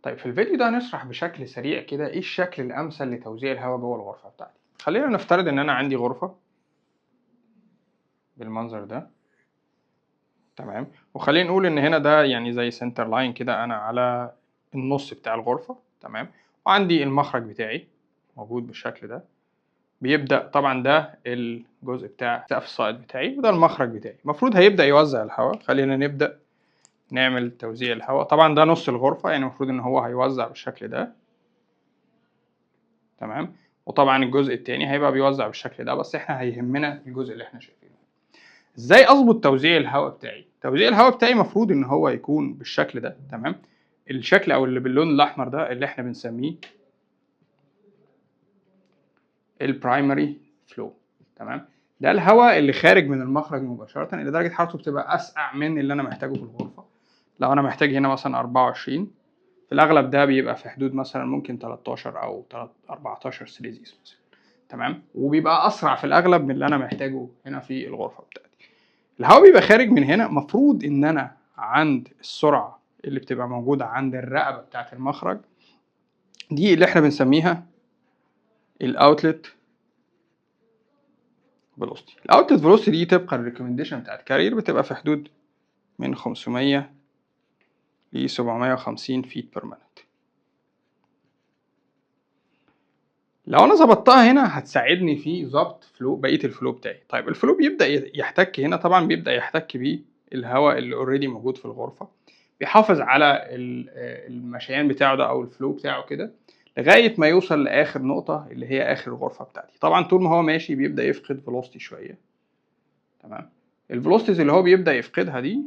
طيب في الفيديو ده هنشرح بشكل سريع كده ايه الشكل الامثل لتوزيع الهواء جوه الغرفة بتاعتي. خلينا نفترض ان انا عندي غرفة بالمنظر ده، تمام، وخلينا نقول ان هنا ده يعني زي center line كده، انا على النص بتاع الغرفة، تمام، وعندي المخرج بتاعي موجود بالشكل ده، بيبدا طبعا ده الجزء بتاع سقف السائط بتاعي وده المخرج بتاعي، المفروض هيبدا يوزع الهواء. خلينا نبدا نعمل توزيع الهواء. طبعا ده نص الغرفة، يعني المفروض ان هو هيوزع بالشكل ده، تمام، وطبعا الجزء التاني هيبقى بيوزع بالشكل ده، بس احنا هيهمنا الجزء اللي احنا شايفينه. ازاي اظبط توزيع الهواء بتاعي؟ توزيع الهواء بتاعي المفروض ان هو يكون بالشكل ده، تمام، الشكل او اللي باللون الاحمر ده اللي احنا بنسميه ال primary flow، تمام، ده الهواء اللي خارج من المخرج مباشرة، اللي درجة حرارته بتبقى اسقع من اللي انا محتاجه في الغرفة. لو انا محتاج هنا مثلا 24، في الاغلب ده بيبقى في حدود مثلا ممكن 13 او 14 سيليزيوس مثلا، تمام، وبيبقى اسرع في الاغلب من اللي انا محتاجه هنا في الغرفة بتاعتي. الهواء بيبقى خارج من هنا، مفروض ان انا عند السرعة اللي بتبقى موجودة عند الرقبة بتاعت المخرج دي اللي احنا بنسميها ال outlet velocity. ال outlet velocity دي طبقا لل recommendation بتاعت Carrier بتبقى في حدود من 500 ل 750 feet per minute. لو انا ظبطتها هنا هتساعدني في ظبط flow بقية ال flow بتاعي. طيب ال flow بيبدا يحتك هنا، طبعا بيبدا يحتك بيه الهواء اللي already موجود في الغرفة، بيحافظ على المشيان بتاعه ده او ال flow بتاعه كده لغاية ما يوصل لاخر نقطة اللي هي اخر الغرفة بتاعتي. طبعا طول ما هو ماشي بيبدا يفقد velocity شوية، تمام. ال velocities اللي هو بيبدا يفقدها دي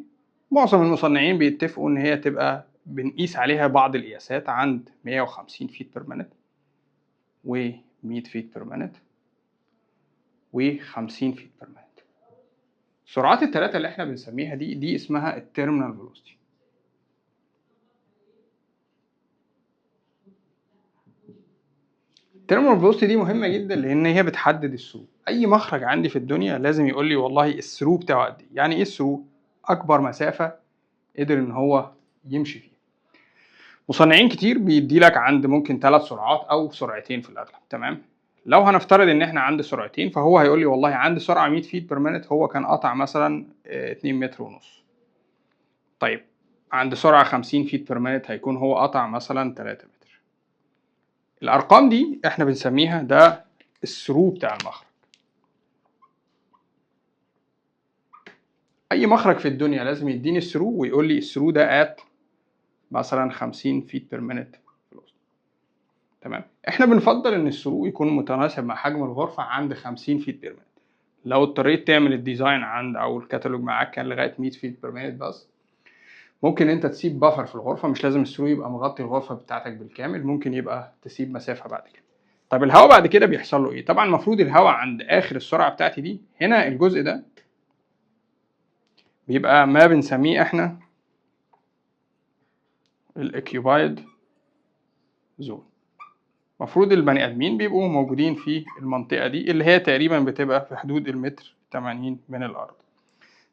معظم المصنعين بيتفقوا ان هي تبقى بنقيس عليها بعض القياسات عند 150 feet per minute و 100 feet per minute و 50 feet per minute. السرعات الثلاثة اللي احنا بنسميها دي اسمها ال terminal velocity. ال terminal velocity دي مهمة جدا لان هي بتحدد ال through. اي مخرج عندي في الدنيا لازم يقول لي والله ال through بتاعه قد ايه. يعني ايه ال through؟ اكبر مسافة قدر ان هو يمشي فيها. مصنعين كتير بيدي لك عند ممكن 3 سرعات او سرعتين في الاغلب، تمام. لو هنفترض ان احنا عند سرعتين، فهو هيقول لي والله عند سرعة 100 feet per minute هو كان قطع مثلا 2 متر ونص. طيب عند سرعة 50 feet per minute هيكون هو قطع مثلا 3 متر. الارقام دي احنا بنسميها ده ال through بتاع المخرج. اي مخرج في الدنيا لازم يديني ال through ويقول لي ال through ده at مثلا 50 feet per minute، تمام. احنا بنفضل ان ال through يكون متناسب مع حجم الغرفة عند 50 feet per minute. لو اضطريت تعمل ال design عند او الكتالوج معاك كان لغاية 100 feet per minute بس، ممكن انت تسيب buffer في الغرفة، مش لازم ال through يبقى مغطي الغرفة بتاعتك بالكامل، ممكن يبقى تسيب مسافة بعد كده. طب الهواء بعد كده بيحصل له ايه؟ طبعا المفروض الهواء عند اخر السرعة بتاعتي دي هنا الجزء ده بيبقى ما بنسميه احنا ال occupied zone. المفروض البني ادمين بيبقوا موجودين في المنطقة دي اللي هي تقريبا بتبقى في حدود المتر 80 من الارض،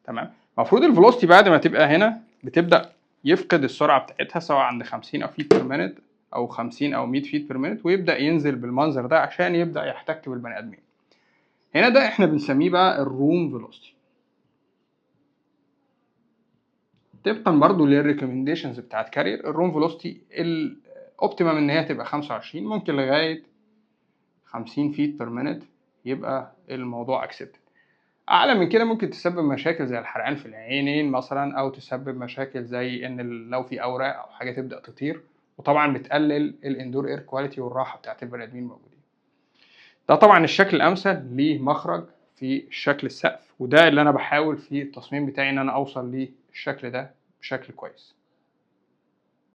تمام. المفروض ال velocity بعد ما تبقى هنا بتبدا يفقد السرعة بتاعتها سواء عند 50 او feet per minute او 50 او 100 feet per minute، ويبدا ينزل بالمنظر ده عشان يبدا يحتك بالبني ادمين. هنا ده احنا بنسميه بقى ال room velocity. طبقا برضو لل recommendations بتاعت Carrier، ال room velocity ال optimum ان هي تبقى 25، ممكن لغاية 50 feet per minute يبقى الموضوع accepted. اعلى من كده ممكن تسبب مشاكل زي الحرقان في العينين مثلا، او تسبب مشاكل زي ان لو في اوراق او حاجة تبدا تطير، وطبعا بتقلل ال indoor air quality والراحة بتاعت البني ادمين الموجودين. ده طبعا الشكل الامثل لمخرج في شكل السقف، وده اللي انا بحاول في التصميم بتاعي ان انا اوصل للشكل ده بشكل كويس.